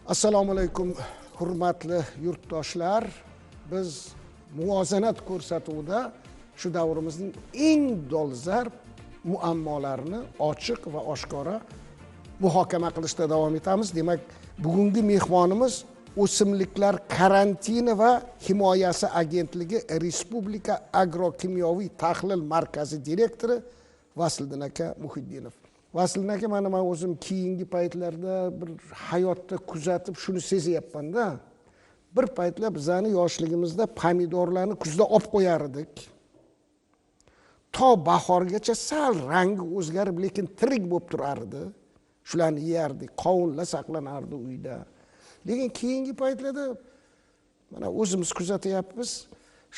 Assalomu alaykum hurmatli yurtdoshlar. Biz muvozanat ko'rsatuvida shu davrimizning eng dolzarb muammolarini ochiq va oshkora muhokama qilishda davom etamiz. Demak, bugungi mehmonimiz O'simliklar karantini va himoyasi agentligi Respublika agrokimyoviy tahlil markazi direktori Vasliddin aka Muhiddinov. Vasliddin aka, mana men o'zim keyingi paytlarda bir hayotda kuzatib shuni sezyapman-da. Bir paytlar bizani yoshligimizda pomidorlarni kuzda olib qo'yar edik. To bahorgacha sal rangi o'zgarib, lekin tirik bo'lib turardi. Shularni yerdik, qovunlar saqlanardi uyda. Lekin keyingi paytlarda mana o'zimiz kuzatyapmiz,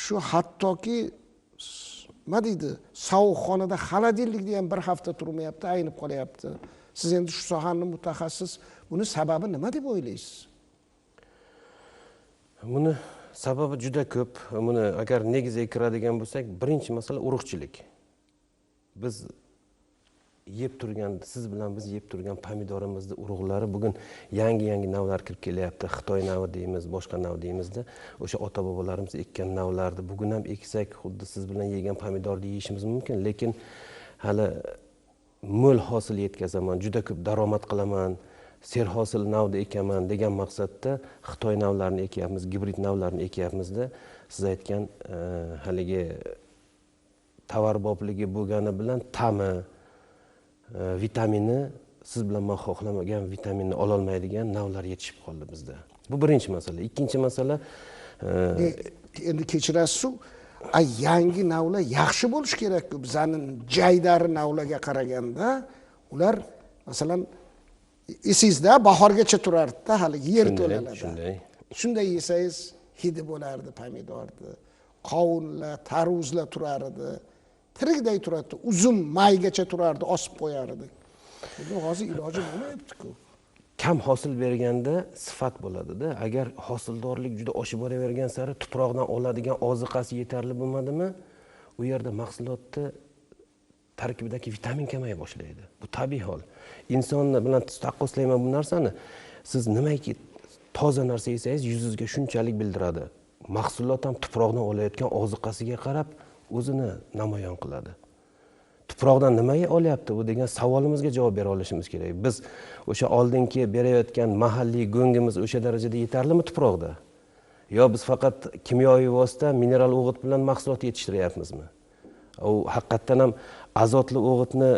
shu hattoki nima deydi, sovuqxonada xolodilnikda ham bir hafta turmayapti, aynib qolyapti. Siz endi shu sohani mutaxassis, buni sababi nima deb o'ylaysiz? Buni sababi juda ko'p. Buni agar negiziga kiradigan bo'lsak, birinchi masala urug'chilik. Biz yeb turgan, siz bilan biz yeb turgan pomidorimizni urug'lari bugun yangi-yangi navlar kirib kelyapti. Xitoy navi deymiz, boshqa nav deymizda. O'sha ota-bobolarimiz ekkan navlarni bugun ham eksak, xuddi siz bilan yegan pomidorni yeyishimiz mumkin, lekin hali mo'l hosil yetkazaman, juda ko'p daromad qilaman, serhosil navni ekaman degan maqsadda Xitoy navlarini ekyapmiz, gibrid navlarini ekyapmizda. Siz aytgan haligi tovarbobligi bo'lgani bilan ta'mi, vitamini, siz bilan men xohlamagan vitaminni ololmaydigan navlar yetishib qoldi bizda. Bu birinchi masala. Ikkinchi masala, endi kechirasiz, yangi navlar yaxshi bo'lishi kerak-ku. Bizani jaydari navlarga qaraganda ular, masalan, esingizda bahorgacha turardi-da, hali yer to'lalarda. Shunday. Shunday yesangiz hidi bo'lardi pomidorni. Qovunlar, tarvuzlar turar edi. Tirikday turardi, uzum maygacha turardi, osib qo'yardik. Buni hozir iloji bo'lmayapti-ku. Kam hosil berganda sifat bo'ladi-da. Agar hosildorlik juda oshib boravergan sari tuproqdan oladigan oziqasi yetarli bo'lmadimi, u yerda mahsulotni tarkibidagi vitamin kamaya boshlaydi. Bu tabiiy hol. Insonni bilan taqqoslayman bu narsani. Siz nimaki toza narsa yesangiz, yuzingizga shunchalik bildiradi. Mahsulot ham tuproqdan olayotgan oziqasiga qarab o'zini namoyon qiladi. Tuproqdan nimaga olyapti bu degan savolimizga javob bera olishimiz kerak. Biz o'sha oldingi berayotgan mahalliy go'ngimiz o'sha darajada yetarlimi tuproqda? Yo biz faqat kimyoviy vosita, mineral o'g'it bilan mahsulot yetishtiryapmizmi? U haqiqatdan ham azotli o'g'itni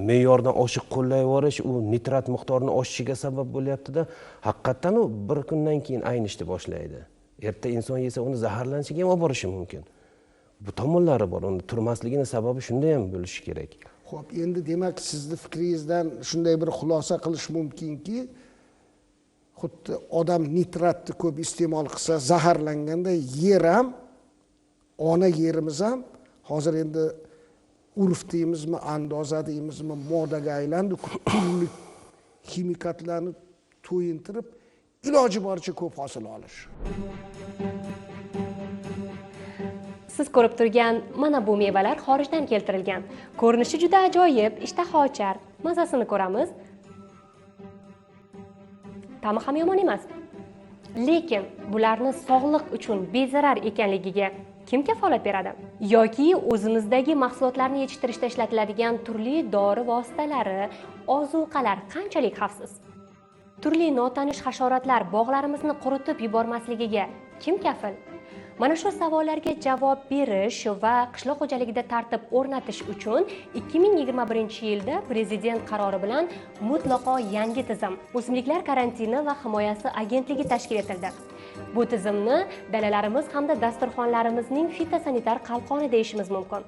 me'yordan oshiq qo'llab yuborish, u nitrat miqdorini oshishiga sabab bo'lyapti-da, haqiqatdan u bir kundan keyin aynishni boshlaydi. Erta inson yesa uni zaharlanishiga ham olib borishi mumkin. Bu tomonlari bor, uni turmasligini sababi shunda ham bo'lishi kerak. Xo'p, endi demak sizni fikringizdan shunday bir xulosa qilish mumkinki, xuddi odam nitratni ko'p iste'mol qilsa zaharlanganda yer ham, ona yerimiz ham hozir endi urf deymizmi, andoza deymizmi, modaga aylandi, turli ximikatlarni to'yintirib iloji boricha ko'p hosil olish. Siz ko'rib turgan mana bu mevalar xorijdan keltirilgan. Ko'rinishi juda ajoyib, ishtaha ochar. Mazasini ko'ramiz. Ta'mi ham yomon emas. Lekin bularni sog'liq uchun bezarar ekanligiga kim kafolat beradi? Yoki o'zimizdagi mahsulotlarni yetishtirishda ishlatiladigan turli dori vositalari, ozuqalar qanchalik xavfsiz? Turli notanish hasharotlar bog'larimizni quritib yubormasligiga kim kafil? Mana shu savollarga javob berish va qishloq xo'jaligida tartib o'rnatish uchun 2021-yilda prezident qarori bilan mutlaqo yangi tizim O'simliklar karantini va himoyasi agentligi tashkil etildi. Bu tizimni dalalarimiz hamda dasturxonlarimizning fitosanitar qalqoni deyishimiz mumkin.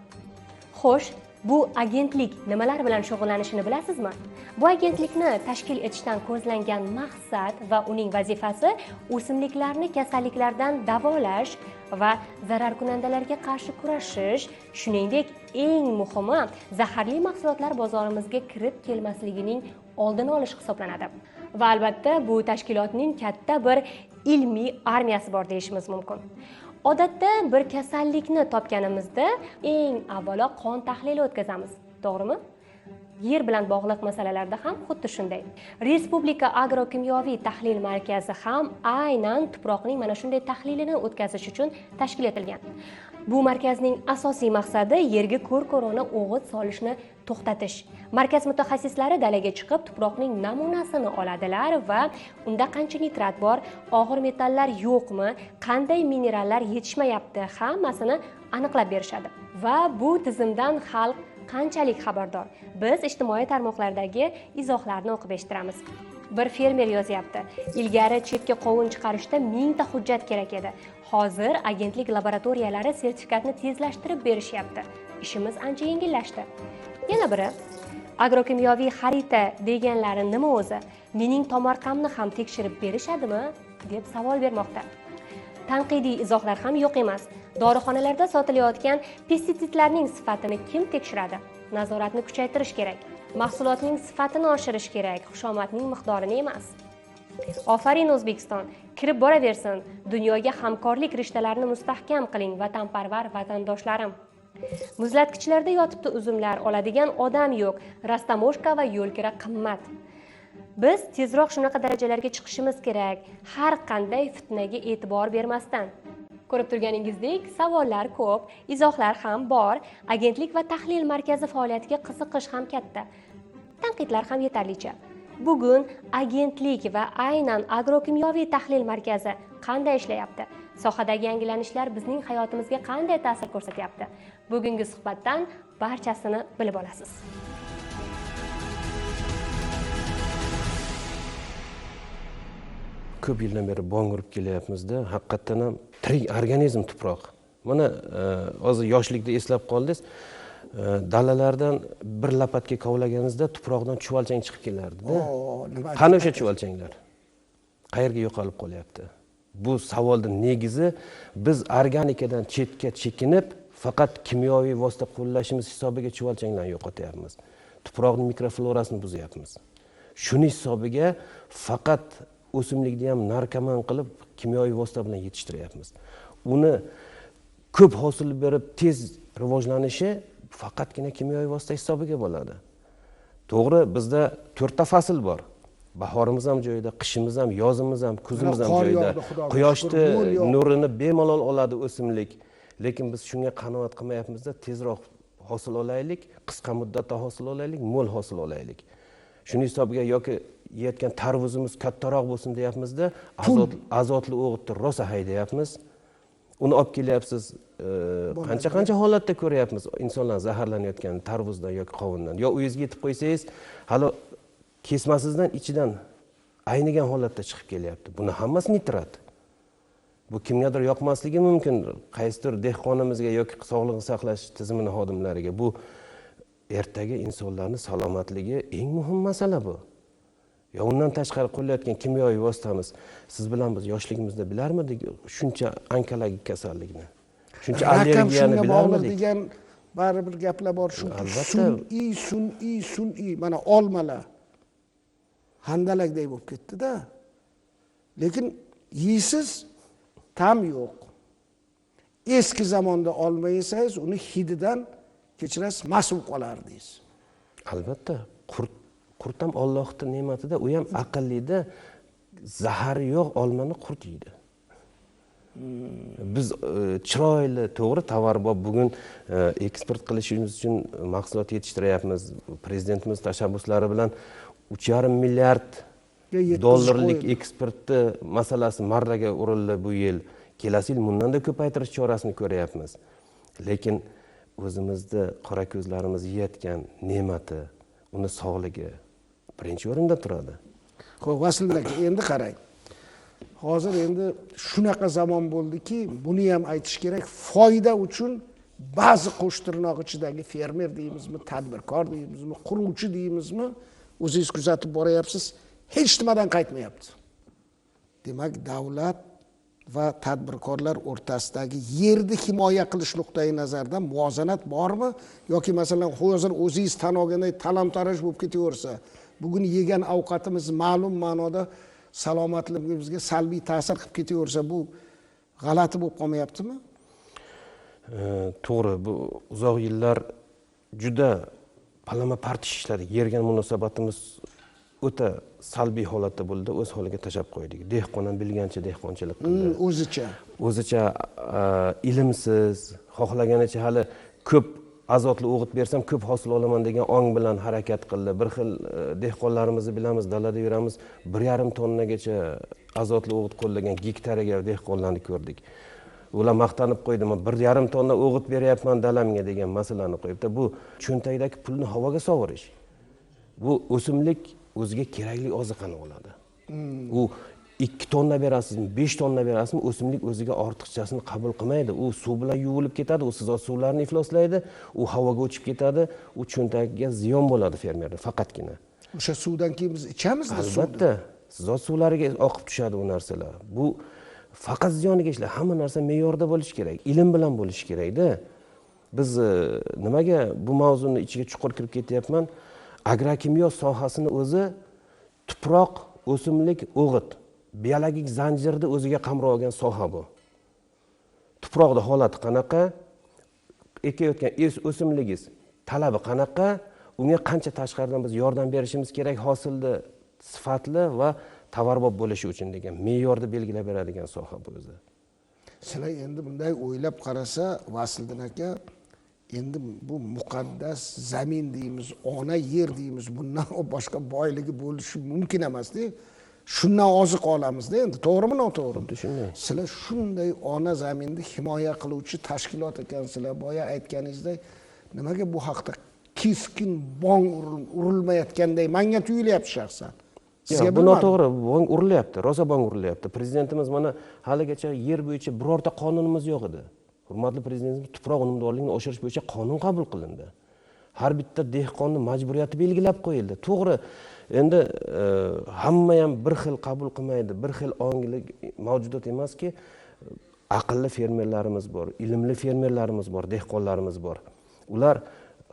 Xo'sh, bu agentlik nimalar bilan shug'ullanishini bilasizmi? Bu agentlikni tashkil etishdan ko'zlangan maqsad va uning vazifasi o'simliklarni kasalliklardan davolash va zararkunandalarga qarshi kurashish, shuningdek, eng muhimi, zaharli mahsulotlar bozorimizga kirib kelmasligining oldini olish hisoblanadi. Va albatta bu tashkilotning katta bir ilmiy armiyasi bor deyishimiz mumkin. Odatda bir kasallikni topganimizda eng avvalo qon tahlili o'tkazamiz, to'g'rimi? Yer bilan bog'liq masalalarda ham xuddi shunday. Respublika agrokimyoviy tahlil markazi ham aynan tuproqning mana shunday tahlilini o'tkazish uchun tashkil etilgan. Bu markazning asosiy maqsadi yerga ko'r-ko'rona o'g'it solishni to'xtatish. Markaz mutaxassislari dalaga chiqib tuproqning namunasini oladilar va unda qancha nitrat bor, og'ir metallar yo'qmi, qanday minerallar yetishmayapti, hammasini aniqlab berishadi. Va bu tizimdan xalq qanchalik xabardor? Biz ijtimoiy tarmoqlardagi izohlarni o'qib eshittiramiz. Bir fermer yozyapti: ilgari chetga qovun chiqarishda 1000 ta hujjat kerak edi. Hozir agentlik laboratoriyalari sertifikatni tezlashtirib berishyapti. Ishimiz ancha yengillashdi. Yana biri: agrokimyoviy xarita deganlari nima o'zi? Mening tomorqamni ham tekshirib berishadimi? Deb savol bermoqda. Tanqidiy izohlar ham yo'q emas. Dorixonalarda sotilayotgan pestitsidlarning sifatini kim tekshiradi? Nazoratni kuchaytirish kerak. Mahsulotning sifatini oshirish kerak, xushomadning miqdorini emas. Ofarin O'zbekiston, kirib boraversin. Dunyoga hamkorlik rishtalarini mustahkam qiling, vatanparvar vatandoshlarim. Muzlatgichlarda yotibdi uzumlar, oladigan odam yo'q. Rastamoshka va yo'lkira qimmat. Biz tezroq shunaqa darajalarga chiqishimiz kerak, har qanday fitnaga e'tibor bermasdan. Ko'rib turganingizdek, savollar ko'p, izohlar ham bor. Agentlik va tahlil markazi faoliyatiga qiziqish ham katta. Tanqidlar ham yetarlicha. Bugun agentlik va aynan agrokimyoviy tahlil markazi qanday ishlayapti? Sohadagi yangilanishlar bizning hayotimizga qanday ta'sir ko'rsatyapti? Bugungi suhbatdan barchasini bilib olasiz. Ko'p yildan beri bong urib kelyapmizda, haqiqatdan ham tirik organizm tuproq. Mana hozir yoshlikda eslab qoldingiz, dalalardan bir lapatga kovlaganingizda tuproqdan chuvalchang chiqib kelardi-da. Qani o'sha chuvalchanglar? Qayerga yo'qolib qolyapti? Bu savolning negizi biz organikadan chetga chekinib, faqat kimyoviy vosita qo'llashimiz hisobiga chuvalchanglarni yo'qotyapmiz. Tuproqning mikroflorasini buzyapmiz. Shuni hisobiga faqat o'simlikni ham narkoman qilib kimyoviy vosita bilan yetishtiryapmiz. Uni ko'p hosil berib tez rivojlanishi faqatgina kimyoviy vosita hisobiga bo'ladi. To'g'ri, bizda 4 ta fasl bor. Bahorimiz ham joyida, qishimiz ham, yozimiz ham, kuzimiz ham joyida. Quyoshni nurini bemalol oladi o'simlik. Lekin biz shunga qanoat qilmayapmizda, tezroq hosil olaylik, qisqa muddatda hosil olaylik, mo'l hosil olaylik. Shuni hisobiga yoki yeyotgan tarvuzimiz kattaroq bo'lsin deyapmizda, azotli o'g'itni rosa haydayapmiz. Uni olib kelyapsiz, qancha-qancha holatda ko'ryapmiz insonlar zaharlanayotgan tarvuzdan yoki qovundan. Yo uyingizga yetib qo'ysangiz, hali kesmasizdan ichidan aynigan holatda chiqib kelyapti. Buni hammasi nitrat. Bu kimgadir yoqmasligi mumkin, qaysidir dehqonimizga yoki sog'liqni saqlash tizimini xodimlariga. Bu ertaga insonlarning salomatligi eng muhim masala bu. Yo undan tashqari qo'llayotgan kimyoviy vositamiz, siz bilan biz yoshligimizda bilarmidik shuncha onkologik kasallikni, shuncha allergiyani bilarmidik degan baribir gaplar bor. Shu sun'iy sun'iy mana olmalar handalakday bo'lib ketdi-da. Lekin yeysiz, ta'm yo'q. Eski zamonda olma yesangiz, uni hididan kechirasiz, mast bo'lib qolardingiz. Albatta, qurt ham Allohning ne'matida, u ham aqllida, zahari yo'q olmani qurt yeydi. Biz chiroyli, to'g'ri tovar bor, bugun eksport qilishimiz uchun mahsulot yetishtiryapmiz. Prezidentimiz tashabbuslari bilan 3,5 milliard dollarlik eksportni masalasi marraga urildi bu yil. Kelasi yil bundan-da ko'paytirish chorasini ko'ryapmiz. Lekin o'zimizni qora ko'zlarimiz yeyotgan ne'mati, uni sog'ligi birinchi o'rinda turadi. Xo'p, Vasil aka, endi qarang. Hozir endi shunaqa zamon bo'ldiki, buni ham aytish kerak, foyda uchun ba'zi qo'shtirnoq ichidagi fermer deymizmi, tadbirkor deymizmi, quruvchi deymizmi, o'zingiz kuzatib boryapsiz, hech nimadan qaytmayapti. Demak, davlat va tadbirkorlar o'rtasidagi yerni himoya qilish nuqtai nazaridan muvozanat bormi yoki masalan hozir o'zingiz tan olganday talon-taroj bo'lib ketaversa, bugun yegan ovqatimiz ma'lum ma'noda salomatligimizga salbiy ta'sir qilib ketaversa, bu g'alati bo'lib qolmayaptimi? To'g'ri, bu uzoq yillar juda Palama partish ishladik. Yerga munosabatimiz o'ta salbiy holatda bo'ldi, o'z holiga tashlab qo'ydik. Dehqon ham bilgancha dehqonchilik qildi. O'zicha ilmsiz, xohlaganicha hali ko'p azotli o'g'it bersam ko'p hosil olaman degan ong bilan harakat qildi. Bir xil dehqonlarimizni bilamiz, dalada yuramiz, 1,5 tonnagacha azotli o'g'it qo'llagan gektariga dehqonlarni ko'rdik. Ular maqtanib qo'ydi, men 1,5 tonna o'g'it beryapman dalamga degan masalani qo'yibdi. Bu cho'ntakdagi pulni havoga sovurish. Bu o'simlik o'ziga kerakli oziqani oladi. U 2 tonna berasizmi, 5 tonna berasizmi, o'simlik o'ziga ortiqchasini qabul qilmaydi. U suv bilan yuvilib ketadi, u sizot suvlarni ifloslaydi, u havoga uchib ketadi, u cho'ntagiga ziyon bo'ladi fermerda faqatgina. O'sha suvdan keyin biz ichamiz-da suvni. Albatta, sizot suvlariga oqib tushadi u narsalar. Bu faqat ziyoniga ishlaydi. Hamma narsa me'yorda bo'lishi kerak, ilm bilan bo'lishi kerak-da. Biz nimaga bu mavzuni ichiga chuqur kirib ketyapman? Agrokimyo sohasini o'zi tuproq, o'simlik, o'g'it biologik zanjirni o'ziga qamrab olgan soha bu. Tuproqda holati qanaqa, ekayotgan o'simligingiz talabi qanaqa, unga qancha tashqaridan biz yordam berishimiz kerak hosilni sifatli va tovarbob bo'lishi uchun degan me'yorni belgilab beradigan soha bu o'zi. Sizlar endi bunday o'ylab qarasa, Vasliddin aka, endi bu muqaddas zamin deymiz, ona yer deymiz, bundan boshqa boyligi bo'lishi mumkin emas-da. Shundan oziq olamizda endi, to'g'rimi, noto'g'rimi? Shunday. Sizlar shunday ona zaminni himoya qiluvchi tashkilot ekansizlar. Boya aytganingizdek, nimaga bu haqda keskin bong urilmayotganday menga tuyulyapti shaxsan. Sizga bu noto'g'ri, bong urilyapti, rosa bong urilyapti. Prezidentimiz mana haligacha yer bo'yicha birorta qonunimiz yo'q edi. Hurmatli prezidentimiz tuproq unumdorligini oshirish bo'yicha qonun qabul qilindi. Har bitta dehqonning majburiyati belgilab qo'yildi. To'g'ri, endi hamma ham bir xil qabul qilmaydi, bir xil ongli mavjudot emaski, aqlli fermerlarimiz bor, ilmli fermerlarimiz bor, dehqonlarimiz bor. Ular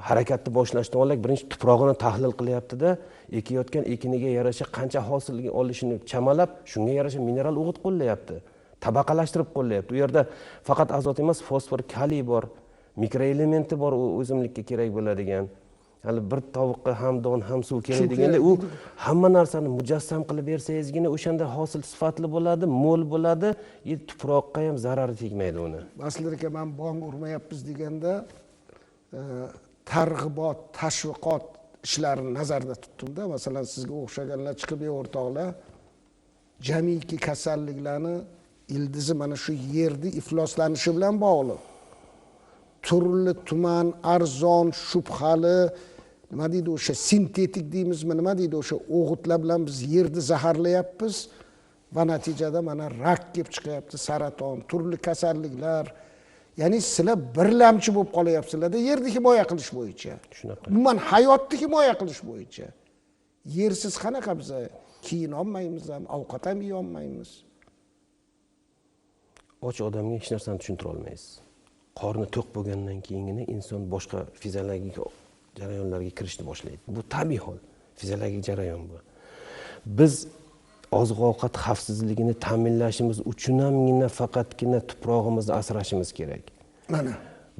harakatni boshlashdan oldin birinchi tuprog'ini tahlil qilyapti-da, ekayotgan ekiniga yarasha qancha hosil olishini chamalab, shunga yarasha mineral o'g'it qo'llayapti, tabaqalashtirib qo'llayapti. U yerda faqat azot emas, fosfor, kaliy bor, mikroelementi bor, u o'simlikka kerak bo'ladigan. Hali bir tovuqqa ham don, ham suv kerak deganda, u hamma narsani mujassam qilib bersangizgina o'shanda hosil sifatli bo'ladi, mo'l bo'ladi, tuproqqa ham zarari tegmaydi uni. Vasliddin aka, men bong urmayapmiz deganda targ'ibot, tashviqot ishlarini nazarda tutdim-da. Masalan, sizga o'xshaganlar chiqib, o'rtoqlar, jamiki kasalliklarni ildizi mana shu yerni ifloslanishi bilan bog'liq. Turli tuman, arzon, shubhali, nima deydi o'sha sintetik deymizmi, nima deydi o'sha o'g'itlar bilan biz yerni zaharlayapmiz va natijada mana rak kelib chiqyapti, saraton, turli kasalliklar. Ya'ni sizlar birlamchi bo'lib qolyapsizlarda yerni himoya qilish bo'yicha. Shunaqa. Umuman hayotni himoya qilish bo'yicha. Yersiz qanaqa biz kiyina olmaymiz ham, ovqat ham yeya olmaymiz. Och odamga hech narsani tushuntira olmaysiz. Qorni to'q bo'lgandan keyingina inson boshqa fiziologik jarayonlarga kirishni boshlaydi. Bu tabiiy hol, fiziologik jarayon bu. Biz oziq-ovqat xavfsizligini ta'minlashimiz uchun hamgina faqatgina tuprog'imizni asrashimiz kerak. Mana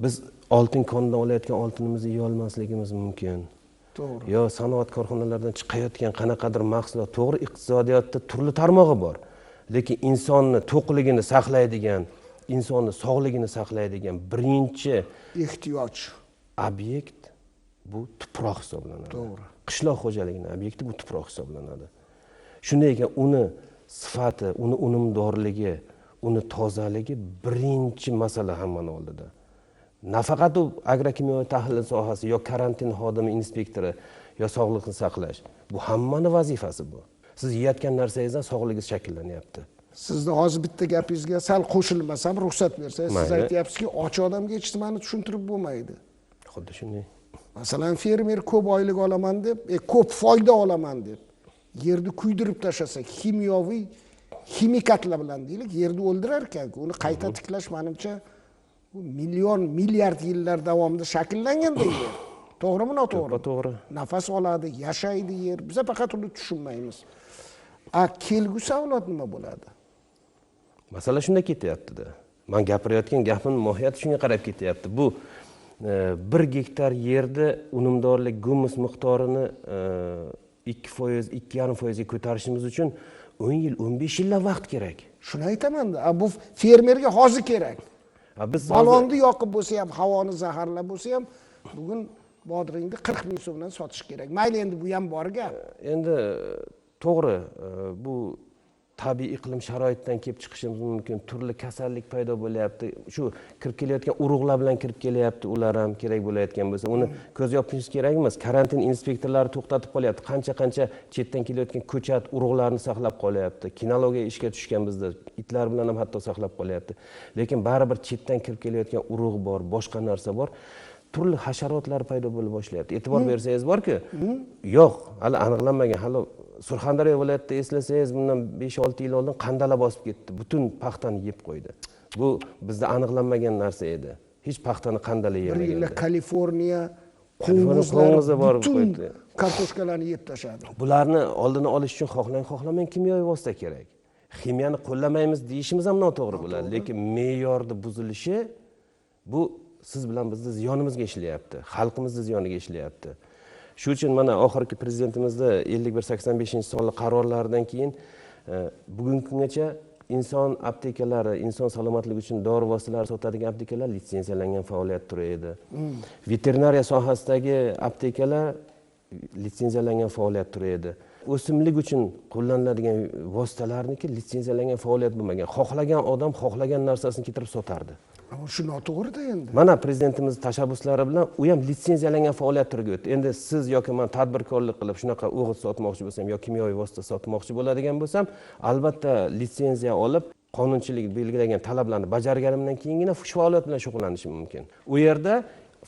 biz oltin konidan olayotgan oltinimizni yeya olmasligimiz mumkin. To'g'ri. Yo sanoat korxonalaridan chiqayotgan qanaqadir mahsulot, to'g'ri, iqtisodiyotda turli tarmog'i bor. Lekin insonni to'qligini saqlaydigan, insonni sog'ligini saqlaydigan birinchi ehtiyoj obyekt bu tuproq hisoblanadi. To'g'ri. Qishloq xo'jaligining obyekti bu tuproq hisoblanadi. Shunday ekan, uni sifati, uni unumdorligi, uni tozaligi birinchi masala hammani oldida. Nafaqat u agrokimyo tahlil sohasi yo karantin xodimi inspektori yo sog'liqni saqlash. Bu hammani vazifasi bu. Siz yeyotgan narsangizdan sog'ligingiz shakllanyapti. Sizni hozir bitta gapingizga sal qo'shilmasam ruxsat bersangiz, siz aytyapsizki, och odamga hech nimani tushuntirib bo'lmaydi. Xuddi shunday. Masalan, fermer ko'p oylik olaman deb, ko'p foyda olaman deb yerni kuydirib tashlasa, kimyoviy ximikatlar bilan deylik, yerni o'ldirar ekan-ku. Uni qayta tiklash menimcha bu million, milliard yillar davomida shakllanganda yer. To'g'rimi, noto'g'rimi? To'g'ri. Nafas oladi, yashaydi yer. Biz faqat uni tushunmaymiz. A kelgusi avlod nima bo'ladi? Masala shunda ketyapti-da. Men gapirayotgan gapim mohiyati shunga qarab ketyapti. Bu 1 gektar yerda unumdorlik gumus miqdorini 2%, 2,5% ga ko'tarishimiz uchun 10 yil, 15 yillab vaqt kerak. Shuni aytaman-da, bu fermerga hozir kerak. Biz balonni yoqib bo'lsa ham, havoni zaharlab bo'lsa ham, bugun bodringni 40 ming so'mdan sotish kerak. Mayli, endi bu ham bor gap. Endi to'g'ri, bu tabiiy iqlim sharoitidan kelib chiqishimiz mumkin. Turli kasallik paydo bo'lyapti. Shu kirib kelayotgan urug'lar bilan kirib kelyapti, ular ham kerak bo'layotgan bo'lsa, uni ko'z yopishimiz kerak emas. Karantin inspektorlari to'xtatib qolyapti. Qancha-qancha chetdan kelayotgan ko'chat urug'larni saqlab qolyapti. Kinologiya ishga tushgan bizda, itlar bilan ham hatto saqlab qolyapti. Lekin baribir chetdan kirib kelayotgan urug' bor, boshqa narsa bor. Turli hasharotlar paydo bo'la boshlayapti. E'tibor bersangiz borki, yo'q, hali aniqlanmagan. Hali Surxondaryo viloyatida eslasangiz, bundan 5-6 yil oldin qandala bosib ketdi. Butun paxtani yeb qo'ydi. Bu bizda aniqlanmagan narsa edi. Hech paxtani qandala yemagan. Bir yilda Kaliforniya qo'ng'izlari butun kartoshkalarni yeb tashladi. Bularni oldini olish uchun xohlang, xohlamang kimyoviy vosita kerak. Ximiyani qo'llamaymiz deyishimiz ham noto'g'ri bo'ladi, lekin me'yorni buzilishi bu siz bilan bizni ziyonimizga ishlayapti, xalqimizni ziyoniga ishlayapti. Shu uchun mana oxirgi prezidentimizda 51-85 sonli qarorlaridan keyin bugungi kungacha inson aptekalari, inson salomatligi uchun dori vositalari sotadigan aptekalar litsenziyalangan faoliyat turi edi. Veterinariya sohasidagi aptekalar litsenziyalangan faoliyat turi edi. O'simlik uchun qo'llaniladigan vositalarniki litsenziyalangan faoliyat bo'lmagan. Xohlagan odam xohlagan narsasini keltirib sotardi. Ammo shu noto'g'ri-da endi. Mana prezidentimiz tashabbuslari bilan u ham litsenziyalangan faoliyat turiga o'tdi. Endi siz yoki men tadbirkorlik qilib shunaqa o'g'it sotmoqchi bo'lsam yoki kimyoviy vosita sotmoqchi bo'ladigan bo'lsam, albatta litsenziya olib, qonunchilik belgilagan talablarni bajarganimdan keyingina shu faoliyat bilan shug'ullanishim mumkin. U yerda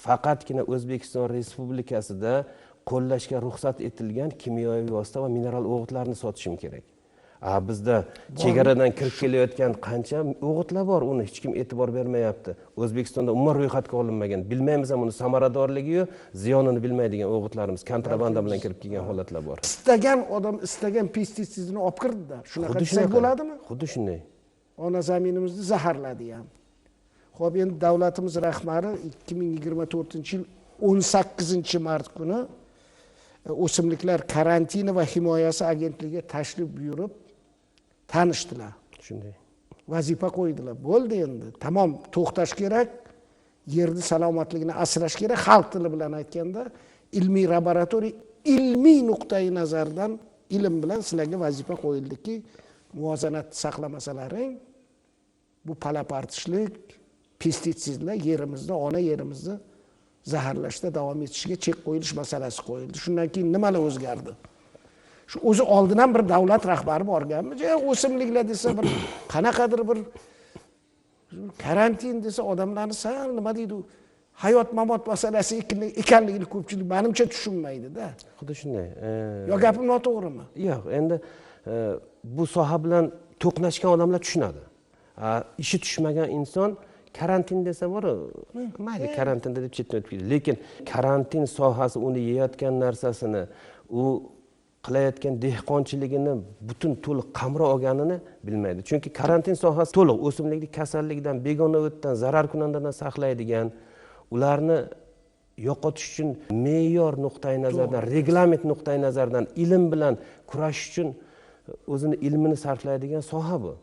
faqatgina O'zbekiston Respublikasida qo'llashga ruxsat etilgan kimyoviy vosita va mineral o'g'itlarni sotishim kerak. Bizda chegaradan kirib kelayotgan qancha o'g'itlar bor, uni hech kim e'tibor bermayapti. O'zbekistonda umuman ro'yxatga olinmagan, bilmaymiz ham uni samaradorligiyu ziyonini bilmaydigan o'g'itlarimiz kontrabanda bilan kirib kelgan holatlar bor. Istagan odam istagan pestitsidini olib kirdida. Shunaqa desak bo'ladimi? Xuddi shunday. Ona zaminimizni zaharladi ham. Xo'p, endi davlatimiz rahbari 2024-yil 18 mart kuni o'simliklar karantini va himoyasi agentligiga tashrif buyurib tanishdilar. Shunday. Vazifa qo'ydilar. Bo'ldi endi. Tamom, to'xtash kerak. Yerni salomatligini asrash kerak. Xalq tili bilan aytganda, ilmiy laboratoriya ilmiy nuqtai nazardan ilm bilan sizlarga vazifa qo'yildiki, muvozanatni saqlamasalaring bu palapartishlik, pestitsidlar yerimizni, ona yerimizni zaharlashda davom etishiga chek qo'yilish masalasi qo'yildi. Shundan keyin nimalar o'zgardi? Shu o'zi oldin ham bir davlat rahbari borganmi? O'simliklar desa bir qanaqadir bir karantin desa odamlarni sal nima deydi, hayot mamot masalasi ekanligini ko'pchilik manimcha tushunmaydi-da. Xuddi shunday. Yo gapim noto'g'rimi? Yo'q, endi bu soha bilan to'qnashgan odamlar tushunadi. Ishi tushmagan inson karantin desa bor, mayli karantinda deb chetdan o'tib ketadi. Lekin karantin sohasi uni yeyotgan narsasini, u qilayotgan dehqonchiligini butun to'liq qamrab olganini bilmaydi. Chunki karantin sohasi to'liq o'simlikni kasallikdan, begona o'tdan, zararkunandadan saqlaydigan, ularni yo'qotish uchun me'yor nuqtai nazaridan, reglament nuqtai nazaridan ilm bilan kurashish uchun o'zini ilmini sarflaydigan soha bu.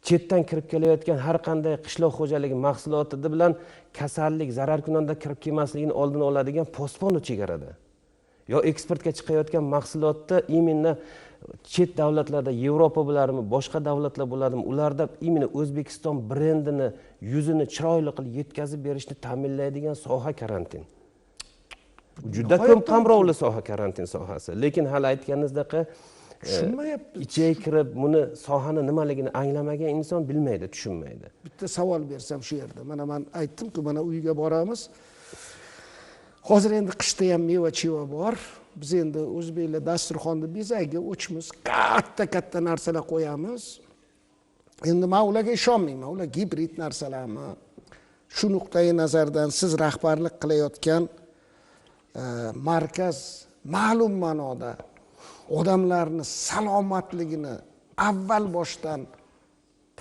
Chetdan kirib kelayotgan har qanday qishloq xo'jaligi mahsuloti bilan kasallik, zararkunanda kirib kelmasligini oldini oladigan posbon chegarada. Yo eksportga chiqayotgan mahsulotda именно chet davlatlarda, Yevropa bo'ladimi, boshqa davlatlar bo'ladimi, ularda именно O'zbekiston brendini, yuzini chiroyli qilib yetkazib berishni ta'minlaydigan soha karantin. Juda ko'p qamrovli soha karantin sohasi. Lekin hali aytganingizdek tushunmayapti. Ichiga kirib buni sohani nimaligini anglamagan inson bilmaydi, tushunmaydi. Bitta savol bersam shu yerda. Mana men aytdim-ku, mana uyga boramiz. Hozir endi qishda ham meva-cheva bor. Biz endi o'zbeklar dasturxonni bezagi o'chmiz, katta-katta narsalar qo'yamiz. Endi men ularga ishonmayman. Ular gibrid narsalarmi? Shu nuqtai nazardan siz rahbarlik qilayotgan markaz ma'lum ma'noda odamlarni salomatligini avval boshdan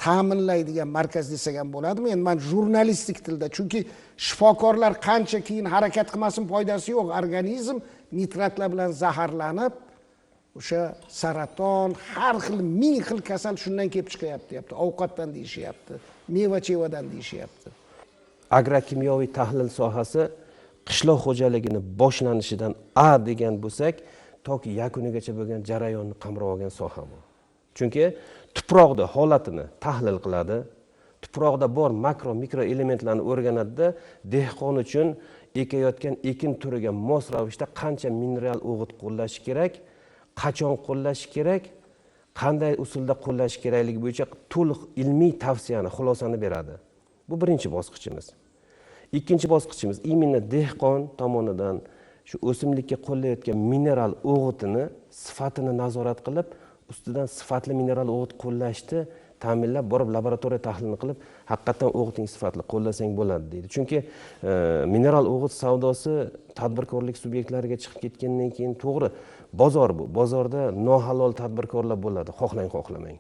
ta'minlaydigan markaz desak ham bo'ladimi? Endi man jurnalistik tilda, chunki shifokorlar qancha keyin harakat qilmasin foydasi yo'q. Organizm nitratlar bilan zaharlanib, o'sha saraton, har xil ming xil kasal shundan kelib chiqyapti, deyapti. Ovqatdan deyishyapti, meva-chevadan deyishyapti. Agrokimyoviy tahlil sohasi qishloq xo'jaligini boshlanishidan A degan bo'lsak, toki yakunigacha bo'lgan jarayonni qamrab olgan soha bu. Chunki tuproqda holatini tahlil qiladi, tuproqda bor makro mikro elementlarni o'rganadida, dehqon uchun ekayotgan ekin turiga mos ravishda qancha mineral o'g'it qo'llash kerak, qachon qo'llash kerak, qanday usulda qo'llash kerakligi bo'yicha to'liq ilmiy tavsiyani, xulosani beradi. Bu birinchi bosqichimiz. Ikkinchi bosqichimiz именно dehqon tomonidan shu o'simlikka qo'llayotgan mineral o'g'itini sifatini nazorat qilib, ustidan sifatli mineral o'g'it qo'llashni ta'minlab, borib laboratoriya tahlilini qilib, haqiqatan o'g'iting sifatli qo'llasang bo'ladi deydi. Chunki mineral o'g'it savdosi tadbirkorlik subyektlariga chiqib ketgandan keyin to'g'ri bozor bu. Bozorda nohalol tadbirkorlar bo'ladi, xohlang xohlamang.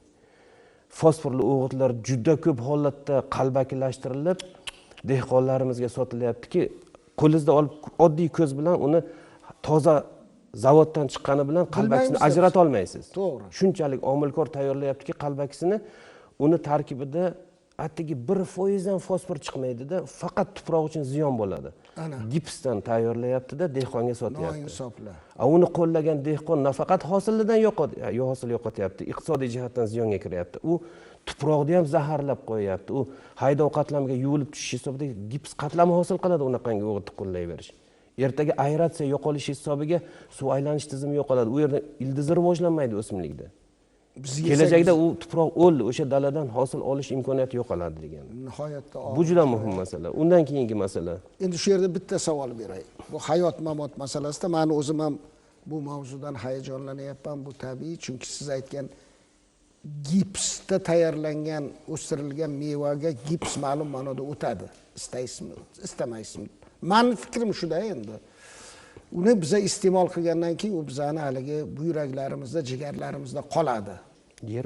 Fosforli o'g'itlar juda ko'p holatda qalbakilashtirilib dehqonlarimizga sotilyaptiki, qo'lingizda olib oddiy ko'z bilan uni toza zavoddan chiqqani bilan qalbakisini ajrata olmaysiz. To'g'ri. Shunchalik omilkor tayyorlayaptiki qalbakisini, uni tarkibida atigi 1% ham fosfor chiqmaydida, faqat tuproq uchun ziyon bo'ladi. Gipsdan tayyorlayapti-da, dehqonga sotyapti. Noinsoflar. Uni qo'llagan dehqon nafaqat hosilidan hosil yo'qotyapti, iqtisodiy jihatdan ziyonga kiryapti. U tuproqni ham zaharlab qo'yapti. U haydov qatlamiga yuvilib tushish hisobida gips qatlami hosil qiladi unaqangi o'g'itni qo'llayverish. Ertaga aeratsiya yo'qolishi hisobiga suv aylanish tizimi yo'qoladi. U yerda ildizi rivojlanmaydi o'simlikda. Kelajakda u tuproq o'ldi, o'sha daladan hosil olish imkoniyati yo'qoladi degan. Nihoyatda. Bu juda muhim masala. Undan keyingi masala. Endi shu yerda bitta savol beray. Bu hayot mamot masalasida men o'zim ham bu mavzudan hayajonlanyapman, bu tabiiy, chunki siz aytgan gipsda tayyorlangan, o'stirilgan mevaga gips ma'lum ma'noda o'tadi. Istaysizmi, istamaysizmi? Meni fikrim shuda endi. Uni biza iste'mol qilgandan keyin u bizani haligi buyraklarimizda, jigarlarimizda qoladi.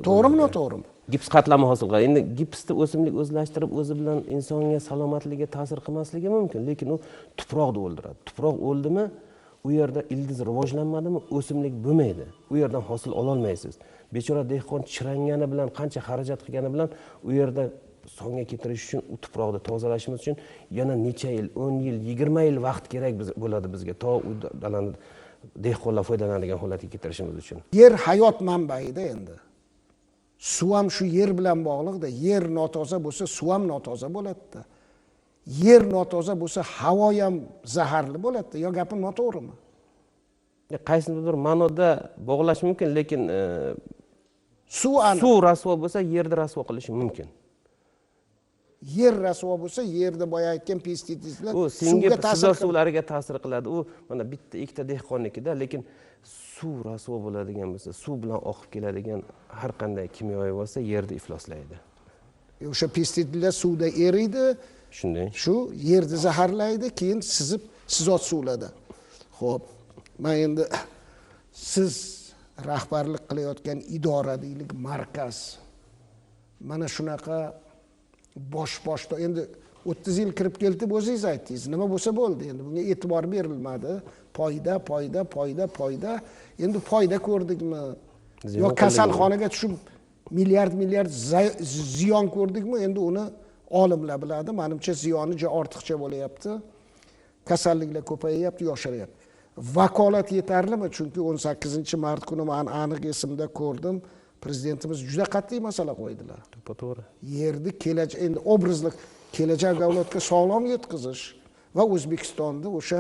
To'g'rimi, noto'g'rimi? Gips qatlami hosil qiladi. Endi gipsni o'simlik o'zlashtirib, o'zi bilan insonga salomatligiga ta'sir qilmasligi mumkin, lekin u tuproqni o'ldiradi. Tuproq o'ldimi, u yerda ildiz rivojlanmadimi, o'simlik bo'lmaydi. U yerdan hosil ola olmaysiz. Bechora dehqon chirangani bilan, qancha xarajat qilgani bilan u yerda songa keltirish uchun, u tuproqni tozalashimiz uchun yana necha yil, 10 yil, 20 yil vaqt kerak bo'ladi bizga, to u dalani dehqonlar foydalanadigan holatga keltirishimiz uchun. Yer hayot manbaida endi. Suv ham shu yer bilan bog'liqda. Yer notoza bo'lsa, suv ham notoza bo'ladi-da. Yer notoza bo'lsa, havo ham zaharli bo'ladi-da. Yo gapim noto'g'rimi? Qaysidir ma'noda bog'lash mumkin, lekin suv rasvo bo'lsa, yerni rasvo qilish mumkin. Yer rasvo bo'lsa, yerda boya aytgan pestitsidlar suvga ta'sir suvlariga ta'sir qiladi. U mana bitta ikkita dehqonnikida, lekin suv rasvo bo'ladigan bo'lsa, suv bilan oqib keladigan har qanday kimyoviy vosita yerni ifloslaydi. O'sha pestitsidlar suvda eriydi. Shunday. Shu yerni zaharlaydi, keyin sizib sizot suvladi. Xo'p, men endi siz rahbarlik qilayotgan idora deylik, markaz. Mana shunaqa bosh-boshda endi 30 yil kirib keldi deb o'zingiz aytdingiz. Nima bo'lsa bo'ldi, endi bunga e'tibor berilmadi. Foyda, foyda, foyda, foyda. Endi foyda ko'rdikmi? Yo kasalxonaga tushib milliard milliard ziyon ko'rdikmi? Endi uni olimlar biladi. Menimcha ziyoni juda ortiqcha bo'lyapti. Kasalliklar ko'payyapti, yoshiryapti. Vakolat yetarlimi? Chunki 18-mart kuni men aniq esimda ko'rdim. Prezidentimiz juda qat'iy masala qo'ydilar. To'g'ri. Yerni kelajak, endi obrazli kelajak avlodga sog'lom yetkazish va O'zbekistonda o'sha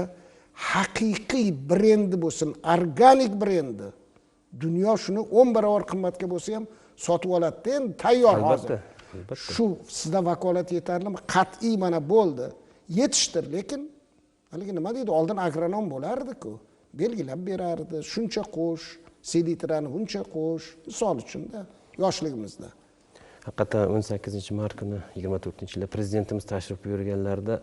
haqiqiy brendi bo'lsin, organik brendi. Dunyo shuni 10 barobar qimmatga bo'lsa ham sotib oladi. Endi tayyor hozir. Shu sizda vakolat yetarlimi? Qat'iy mana bo'ldi. Yetishtir, lekin haligi nima deydi, oldin agronom bo'lardi-ku. Belgilab berardi, shuncha qo'sh, selitrani buncha qo'sh, misol uchun-da, yoshligimizda. Haqiqatan 18-mart kuni 24-yilda prezidentimiz tashrif buyurganlarida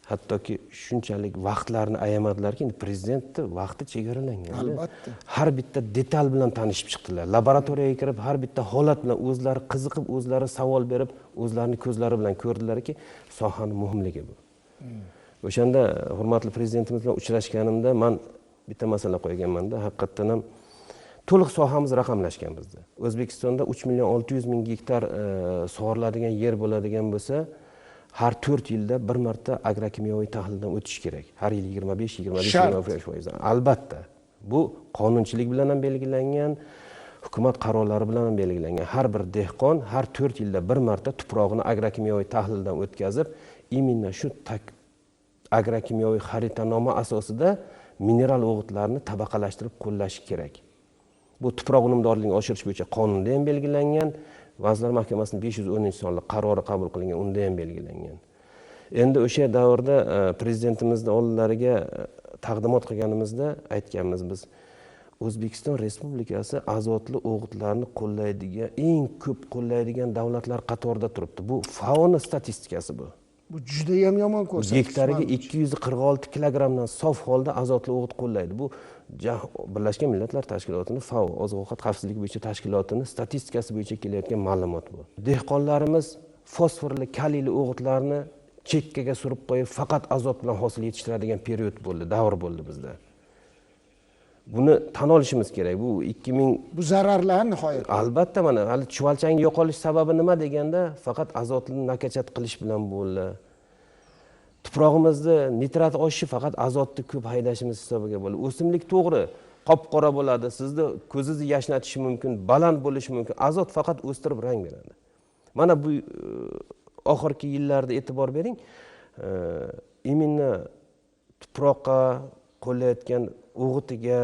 Hattoki shunchalik vaqtlarini ayamadilarki, endi prezidentni vaqti chegaralangan. Albatta. Har bitta detal bilan tanishib chiqdilar. Laboratoriyaga kirib, har bitta holat bilan o'zlari qiziqib, o'zlari savol berib, o'zlarini ko'zlari bilan ko'rdilarki, sohani muhimligi bu. O'shanda hurmatli prezidentimiz bilan uchrashganimda men bitta masala qo'yganmanda, haqiqatdan ham to'liq sohamiz raqamlashgan bizda. O'zbekistonda 3 600 000 gektar sug'oriladigan yer bo'ladigan bo'lsa, har 4 yilda bir marta agrokimyoviy tahlildan o'tish kerak. Har yil 25-25%. Albatta, bu qonunchilik bilan ham belgilangan, hukumat qarorlari bilan ham belgilangan. Har bir dehqon har 4 yilda bir marta tuprog'ini agrokimyoviy tahlildan o'tkazib, именно shu agrokimyoviy xaritanoma asosida mineral o'g'itlarni tabaqalashtirib qo'llash kerak. Bu tuproq unumdorligini oshirish bo'yicha qonunda ham belgilangan, Vazirlar Mahkamasining 510-sonli qarori qabul qilingan, unda ham belgilangan. Endi o'sha davrda prezidentimizning oldilariga taqdimot qilganimizda aytganmiz biz, O'zbekiston Respublikasi azotli o'g'itlarni qo'llaydigan, eng ko'p qo'llaydigan davlatlar qatorida turibdi. Bu FAOning statistikasi bu. Bu juda ham yomon ko'rsatkich. Gektariga 246 kilogrammdan sof holda azotli o'g'it qo'llaydi. Bu Birlashgan Millatlar Tashkilotining FAO, oziq-ovqat xavfsizligi bo'yicha tashkilotini statistikasi bo'yicha kelayotgan ma'lumot bu. Dehqonlarimiz fosforli, kaliyli o'g'itlarni chekkaga surib qo'yib, faqat azot bilan hosil yetishtiradigan period bo'ldi, davr bo'ldi bizda. Buni tan olishimiz kerak. Bu 2000 bu zararlar nihoyat. Albatta, mana hali chuvalchangni yo'qolish sababi nima deganda, faqat azotni nakachat qilish bilan bo'ldi. Tuprog'imizni nitrat oshishi faqat azotni ko'p haydashimiz hisobiga bo'ldi. O'simlik to'g'ri qop-qora bo'ladi, sizni ko'zingizni yashnatishi mumkin, baland bo'lishi mumkin. Azot faqat o'stirib rang beradi. Mana bu oxirgi yillarda e'tibor bering, именно tuproqqa qo'llayotgan o'g'itiga,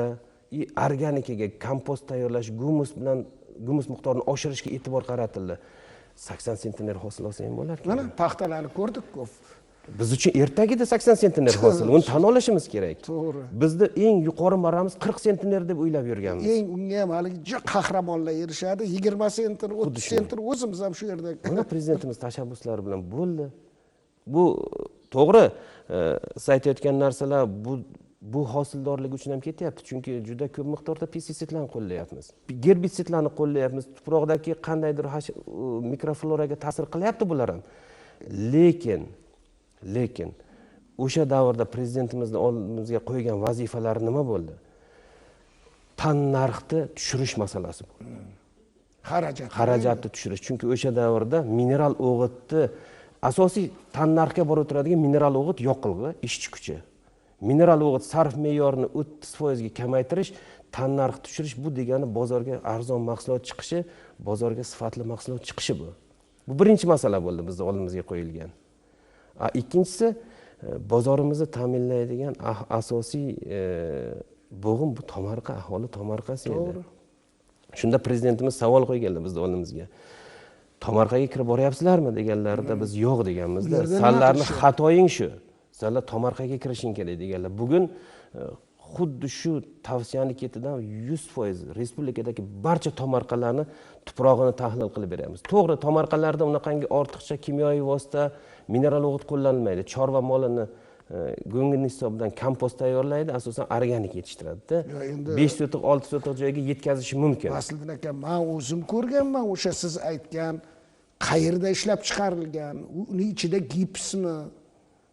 organikaga kompost tayyorlash, gumus bilan gumus miqdorini oshirishga e'tibor qaratildi. 80 sentner hosil olsa ham bo'lar ekan. Mana paxtalarni ko'rdik-ku. Biz uchun ertagida 80 sentner hosil, uni tan olishimiz kerak. To'g'ri. Bizni eng yuqori marramiz 40 sentner deb o'ylab yurganmiz. Eng unga ham haligi qahramonlar erishadi. 20 sentner, 30 sentner o'zimiz ham shu yerda. Mana prezidentimiz tashabbuslari bilan bo'ldi. Bu to'g'ri, siz aytayotgan narsalar bu hosildorlik uchun ham ketyapti, chunki juda ko'p miqdorda pestitsidlarni qo'llayapmiz, gerbitsidlarni qo'llayapmiz, tuproqdagi qandaydir mikrofloraga ta'sir qilyapti bular ham. Lekin o'sha davrda prezidentimizning oldimizga qo'ygan vazifalari nima bo'ldi? Tan narxni tushirish masalasi bo'ldi. Xarajatni tushirish, chunki o'sha davrda mineral o'g'itni asosiy tan narxga borib turadigan mineral o'g'it yoqilg'i, ishchi kuchi. Mineral o'g'it sarf me'yorini 30% ga kamaytirish, tan narx tushirish, bu degani bozorga arzon mahsulot chiqishi, bozorga sifatli mahsulot chiqishi bu. Bu birinchi masala bo'ldi bizning oldimizga qo'yilgan. Ikkinchisi, bozorimizni ta'minlaydigan asosiy bo'g'im bu tomorqa, aholi tomorqasi edi. To'g'ri. Shunda prezidentimiz savol qo'yganlar bizning oldimizga. Tomorqaga kirib boryapsizlarmi deganlarida biz yo'q deganmizda. Sanlarni xatoying shu. Sanlar tomorqaga kirishing kerak deganlar. Bugun xuddi shu tavsiyani ketidan 100% respublikadagi barcha tomorqalarni tuprog'ini tahlil qilib beramiz. To'g'ri, tomorqalarda unaqangi ortiqcha kimyoviy vosita, mineral o'g'it qo'llanilmaydi. Chorva molini go'ngini hisobidan kompost tayyorlaydi, asosan organik yetishtiradi-da. 5 sotix, 6 sotix joyga yetkazishi mumkin. Asliddin aka, men o'zim ko'rganman o'sha siz aytgan qayerda ishlab chiqarilgan, uni ichida gipsmi,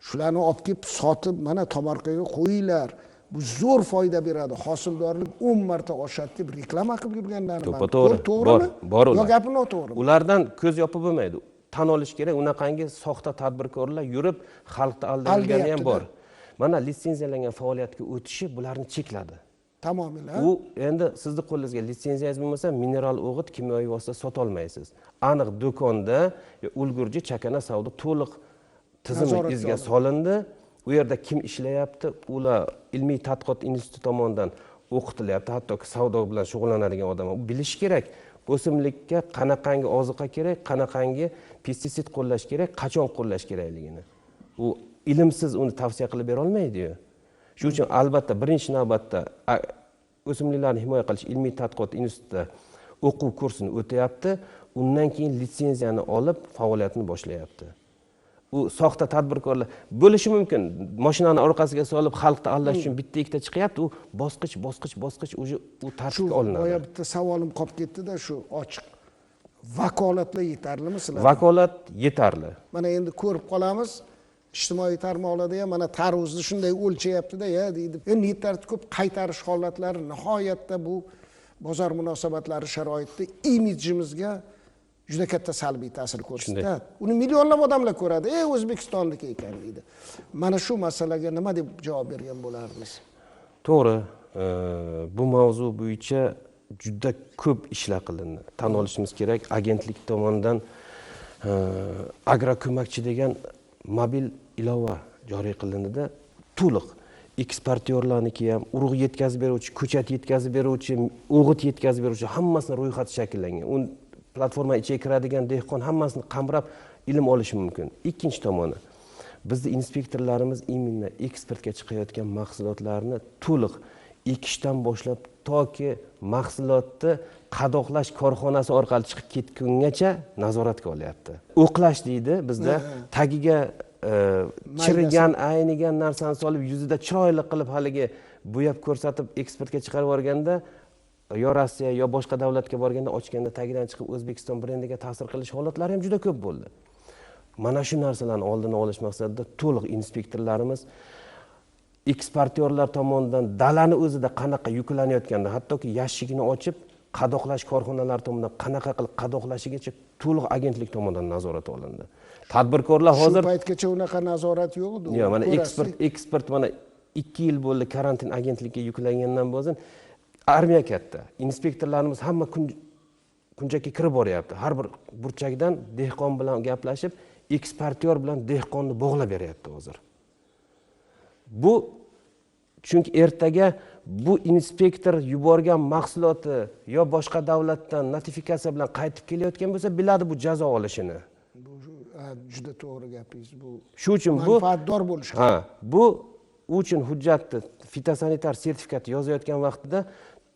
shularni olib kelib sotib, mana tomorqaga qo'yinglar. Bu zo'r foyda beradi, hosildorlik 10 marta oshadi deb reklama qilib yurganlarni man. To'g'ri, to'g'rimi? Bor ular. Yo gapi noto'g'rimi? Ulardan ko'z yopib bo'lmaydi. Tan olish kerak, unaqangi soxta tadbirkorlar yurib xalqni aldab yurgani ham bor. Mana litsenziyalangan faoliyatga o'tishi bularni chekladi. Tamomila. U endi sizni qo'lingizga litsenziyangiz bo'lmasa, mineral o'g'it, kimyoviy vosita sota olmaysiz. Aniq do'konda ulgurji chakana savdo to'liq tizim izga solindi. U yerda kim ishlayapti, ular ilmiy tadqiqot instituti tomonidan o'qitilyapti. Hattoki savdo bilan shug'ullanadigan odam bilish kerak, o'simlikka qanaqangi oziqa kerak, qanaqangi pestitsid qo'llash kerak, qachon qo'llash kerakligini. U ilmsiz uni tavsiya qilib bera olmaydi-yu. Shuning uchun albatta birinchi navbatda o'simliklarni himoya qilish ilmiy tadqiqot institutida o'quv kursini o'tayapti, undan keyin litsenziyani olib faoliyatini boshlayapti. U soxta tadbirkorlar bo'lishi mumkin. Mashinani orqasiga solib xalqni aldash uchun bitta ikkita chiqyapti, u bosqich bosqich bosqich уже u tartibga olinadi. Boya bitta savolim qolib ketdi-da, shu ochiq vakolatlar yetarlimi sizlar? Vakolat yetarli. Mana endi ko'rib qolamiz, ijtimoiy tarmoqlarda ham mana tarvuzni shunday o'lchayapti-da, ya deydi. Endi yetarli ko'p qaytarish holatlari nihoyatda bu bozor munosabatlari sharoitida imijimizga juda katta salbiy ta'sir ko'rsatadi. Uni millionlab odamlar ko'radi, O'zbekistonniki ekan deydi. Mana shu masalaga nima deb javob bergan bo'lardingiz? To'g'ri, bu mavzu bo'yicha juda ko'p ishlar qilindi. Tan olishimiz kerak, agentlik tomonidan agroko'makchi degan mobil ilova joriy qilindida, to'liq eksportyorlarniki ham, urug' yetkazib beruvchi, ko'chat yetkazib beruvchi, o'g'it yetkazib beruvchi hammasini ro'yxati shakllangan. Un platforma ichiga kiradigan dehqon hammasini qamrab ilm olishi mumkin. Ikkinchi tomoni, bizni inspektorlarimiz именно eksportga chiqayotgan mahsulotlarni to'liq ekishdan boshlab toki mahsulotni qadoqlash korxonasi orqali chiqib ketgungacha nazoratga olyapti. O'qlash deydi bizda, tagiga chirigan, aynigan narsani solib, yuzida chiroyli qilib haligi bo'yab ko'rsatib eksportga chiqarib yuborganda, yo Rossiya yo boshqa davlatga borganda ochganda tagidan chiqib O'zbekiston brendiga ta'sir qilish holatlari ham juda ko'p bo'ldi. Mana shu narsalarni oldini olish maqsadida to'liq inspektorlarimiz eksportyorlar tomonidan dalani o'zida qanaqa yuklanayotganda, hattoki yashikni ochib qadoqlash korxonalari tomonidan qanaqa qilib qadoqlashigacha to'liq agentlik tomonidan nazorat olindi. Tadbirkorlar hozir shu paytgacha unaqa nazorat yo'q edi. Yo'q, mana eksport mana 2 yil bo'ldi karantin agentligiga yuklangandan buyon armiya katta. Inspektorlarimiz hamma kunchakka kirib boryapti. Har bir burchakdan dehqon bilan gaplashib, eksportyor bilan dehqonni bog'lab beryapti hozir. Bu chunki ertaga bu inspektor yuborgan mahsuloti yo boshqa davlatdan notifikatsiya bilan qaytib kelayotgan bo'lsa, biladi bu jazo olishini. Bu juda to'g'ri gapingiz. Bu shu uchun bu manfaatdor bo'lish. Ha, bu uchun hujjatni fitosanitar sertifikati yozayotgan vaqtida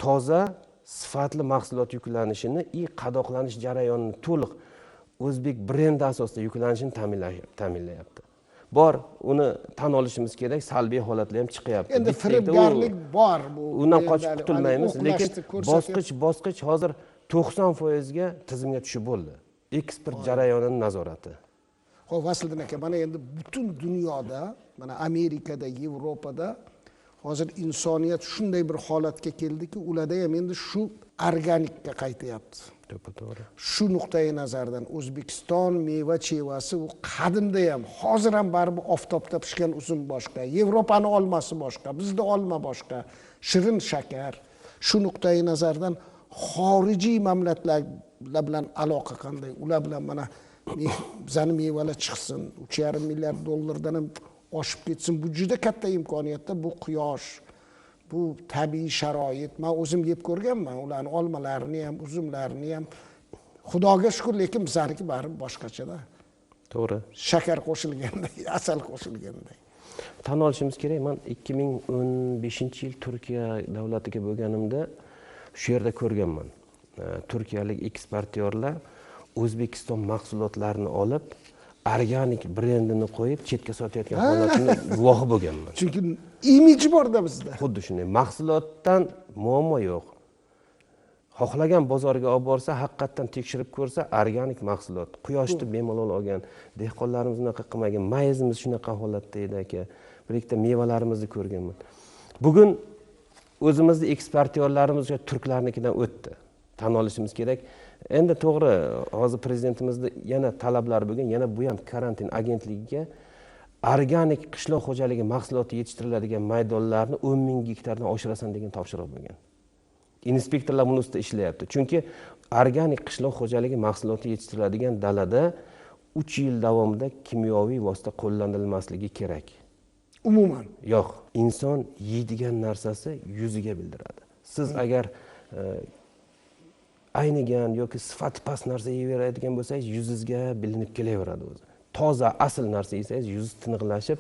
toza, sifatli mahsulot yuklanishini i qadoqlanish jarayonini to'liq o'zbek brendi asosida yuklanishini ta'minlayapti. Bor, uni tan olishimiz kerak, salbiy holatlar ham chiqyapti. Endi firibgarlik bor, bu undan qochib qutulmaymiz, lekin bosqich hozir 90% ga tizimga tushib bo'ldi. Eksport jarayonining nazorati. Xo'p, Vasliddin aka, mana endi butun dunyoda, mana Amerikada, Yevropada hozir insoniyat shunday bir holatga keldiki, ularda ham endi shu organikka qaytyapti. To'g'ri. Shu nuqtai nazardan O'zbekiston meva-chevasi u qadimda ham, hozir ham baribir oftobda pishgan uzum boshqa, Yevropani olmasi boshqa, bizda olma boshqa, shirin shakar. Shu nuqtai nazardan xorijiy mamlakatlar bilan aloqa qanday? Ular bilan mana bizani mevalar chiqsin, 3,5 milliard dollardan ham oshib ketsin. Bu juda katta imkoniyatda, bu quyosh, bu tabiiy sharoit. Men o'zim yeb ko'rganman ularni olmalarini ham, uzumlarini ham. Xudoga shukr, lekin bizaniki baribir boshqachada. To'g'ri. Shakar qo'shilganday, asal qo'shilganday. Tan olishimiz kerak, men 2015-yil Turkiya davlatiga bo'lganimda shu yerda ko'rganman. Turkiyalik eksportyorlar O'zbekiston mahsulotlarini olib, organik brendini qo'yib chetga sotayotgan holatini guvohi bo'lganman. Chunki imiji borda bizda. Xuddi shunday. Mahsulotdan muammo yo'q. Xohlagan bozorga olib borsa, haqiqatdan tekshirib ko'rsa, organik mahsulot. Quyoshni bemalol olgan, dehqonlarimiz unaqa qilmagan, mayizimiz shunaqa holatda edi aka. Bir ikkita mevalarimizni ko'rganman. Bugun o'zimizni eksportyorlarimiz o'sha turklarnikidan o'tdi. Tan olishimiz kerak. Endi to'g'ri, hozir prezidentimizning yana talablari bo'lgan, yana bu ham karantin agentligiga organik qishloq xo'jaligi mahsuloti yetishtiriladigan maydonlarni 10 ming gektardan oshirasan degan topshiriq bo'lgan. Inspektorlar buni ustida ishlayapti. Chunki organik qishloq xo'jaligi mahsuloti yetishtiriladigan dalada 3 yil davomida kimyoviy vosita qo'llanilmasligi kerak. Umuman? Yo'q. Inson yeydigan narsasi yuziga bildiradi. Siz agar aynigan yoki sifati past narsa yeyaveradigan bo'lsangiz, yuzingizga bilinib kelaveradi o'zi. Toza, asl narsa yesangiz, yuzingiz tiniqlashib,